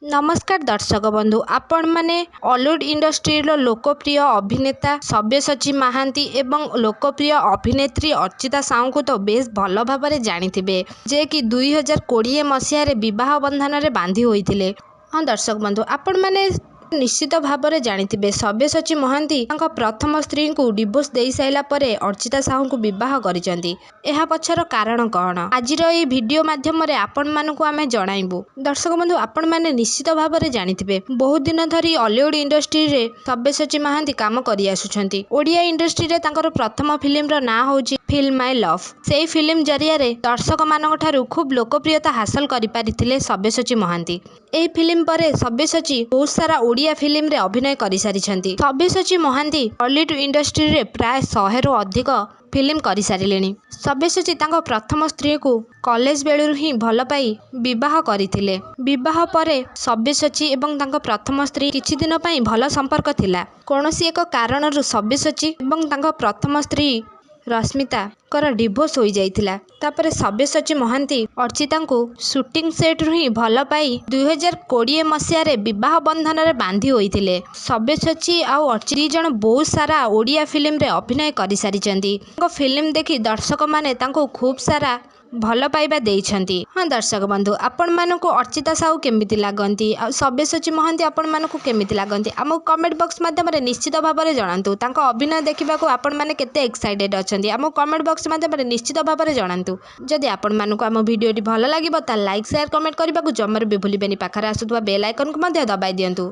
ନମସ୍କାର ଦର୍ଶକ ବନ୍ଧୁ, ଆପଣମାନେ ଅଲିଉଡ଼ ଇଣ୍ଡଷ୍ଟ୍ରିର ଲୋକପ୍ରିୟ ଅଭିନେତା ସବ୍ୟସାଚୀ ମହାନ୍ତି ଏବଂ ଲୋକପ୍ରିୟ ଅଭିନେତ୍ରୀ ଅର୍ଚ୍ଚିତା ସାହୁଙ୍କୁ ତ ବେଶ ଭଲ ଭାବରେ ଜାଣିଥିବେ, ଯେ କି 2020 ମସିହାରେ ବିବାହ ବନ୍ଧନରେ ବାନ୍ଧି ହୋଇଥିଲେ। ହଁ ଦର୍ଶକ ବନ୍ଧୁ, ଆପଣମାନେ ନିଶ୍ଚିତ ଭାବରେ ଜାଣିଥିବେ ସବ୍ୟସାଚୀ ମହାନ୍ତି ତାଙ୍କ ପ୍ରଥମ ସ୍ତ୍ରୀଙ୍କୁ ଡିଭୋର୍ସ ଦେଇସାରିଲା ପରେ ଅର୍ଚ୍ଚିତା ସାହୁଙ୍କୁ ବିବାହ କରିଛନ୍ତି। ଏହା ପଛର କାରଣ କ'ଣ, ଆଜିର ଏହି ଭିଡ଼ିଓ ମାଧ୍ୟମରେ ଆପଣମାନଙ୍କୁ ଆମେ ଜଣାଇବୁ। ଦର୍ଶକ ବନ୍ଧୁ, ଆପଣମାନେ ନିଶ୍ଚିତ ଭାବରେ ଜାଣିଥିବେ ବହୁତ ଦିନ ଧରି ଅଲିଉଡ଼ ଇଣ୍ଡଷ୍ଟ୍ରିରେ ସବ୍ୟସାଚୀ ମହାନ୍ତି କାମ କରିଆସୁଛନ୍ତି। ଓଡ଼ିଆ ଇଣ୍ଡଷ୍ଟ୍ରିରେ ତାଙ୍କର ପ୍ରଥମ ଫିଲ୍ମର ନାଁ ହେଉଛି ଫିଲ୍ମ ମାଇ ଲଭ୍। ସେଇ ଫିଲ୍ମ ଜରିଆରେ ଦର୍ଶକମାନଙ୍କ ଠାରୁ ଖୁବ୍ ଲୋକପ୍ରିୟତା ହାସଲ କରିପାରିଥିଲେ ସବ୍ୟସାଚୀ ମହାନ୍ତି। ଏହି ଫିଲ୍ମ ପରେ ସବ୍ୟସାଚୀ ବହୁତ ସାରା ଓଡ଼ିଆ ଫିଲ୍ମରେ ଅଭିନୟ କରିସାରିଛନ୍ତି। ସବ୍ୟସାଚୀ ମହାନ୍ତି ଅଲିଉଡ଼ ଇଣ୍ଡଷ୍ଟ୍ରିରେ ପ୍ରାୟ 100ରୁ ଅଧିକ ଫିଲ୍ମ କରିସାରିଲେଣି। ସବ୍ୟସାଚୀ ତାଙ୍କ ପ୍ରଥମ ସ୍ତ୍ରୀକୁ କଲେଜ ବେଳରୁ ହିଁ ଭଲ ପାଇ ବିବାହ କରିଥିଲେ। ବିବାହ ପରେ ସବ୍ୟସାଚୀ ଏବଂ ତାଙ୍କ ପ୍ରଥମ ସ୍ତ୍ରୀ କିଛି ଦିନ ପାଇଁ ଭଲ ସମ୍ପର୍କ ଥିଲା। କୌଣସି ଏକ କାରଣରୁ ସବ୍ୟସାଚୀ ଏବଂ ତାଙ୍କ ପ୍ରଥମ ସ୍ତ୍ରୀ ରଶ୍ମିତାଙ୍କର ଡିଭୋର୍ସ ହୋଇଯାଇଥିଲା। ତାପରେ ସବ୍ୟସାଚୀ ମହାନ୍ତି ଅର୍ଚ୍ଚିତାଙ୍କୁ ସୁଟିଂ ସେଟ୍ରୁ ହିଁ ଭଲ ପାଇ 2020 ମସିହାରେ ବିବାହ ବନ୍ଧନରେ ବାନ୍ଧି ହୋଇଥିଲେ। ସବ୍ୟସାଚୀ ଆଉ ଅର୍ଚ୍ଚି ଦୁଇ ଜଣ ବହୁତ ସାରା ଓଡ଼ିଆ ଫିଲ୍ମରେ ଅଭିନୟ କରିସାରିଛନ୍ତି। ତାଙ୍କ ଫିଲ୍ମ ଦେଖି ଦର୍ଶକମାନେ ତାଙ୍କୁ ଖୁବ୍ ସାରା ଭଲ ପାଇବା ଦେଇଛନ୍ତି। ହଁ ଦର୍ଶକ ବନ୍ଧୁ, ଆପଣମାନଙ୍କୁ ଅର୍ଚ୍ଚିତା ସାହୁ କେମିତି ଲାଗନ୍ତି ଆଉ ସବ୍ୟସାଚୀ ମହାନ୍ତି ଆପଣମାନଙ୍କୁ କେମିତି ଲାଗନ୍ତି, ଆମକୁ କମେଣ୍ଟ ବକ୍ସ ମାଧ୍ୟମରେ ନିଶ୍ଚିତ ଭାବରେ ଜଣାନ୍ତୁ। ତାଙ୍କ ଅଭିନୟ ଦେଖିବାକୁ ଆପଣମାନେ କେତେ ଏକ୍ସାଇଟେଡ଼ ଅଛନ୍ତି, ଆମକୁ କମେଣ୍ଟ ବକ୍ସ ମାଧ୍ୟମରେ ନିଶ୍ଚିତ ଭାବରେ ଜଣାନ୍ତୁ। ଯଦି ଆପଣମାନଙ୍କୁ ଆମ ଭିଡ଼ିଓଟି ଭଲ ଲାଗିବ ତାହେଲେ ଲାଇକ୍, ସେୟାର, କମେଣ୍ଟ କରିବାକୁ ଜମାରୁ ବି ଭୁଲିବେନି। ପାଖରେ ଆସୁଥିବା ବେଲ୍ ଆଇକନ୍କୁ ମଧ୍ୟ ଦବାଇ ଦିଅନ୍ତୁ।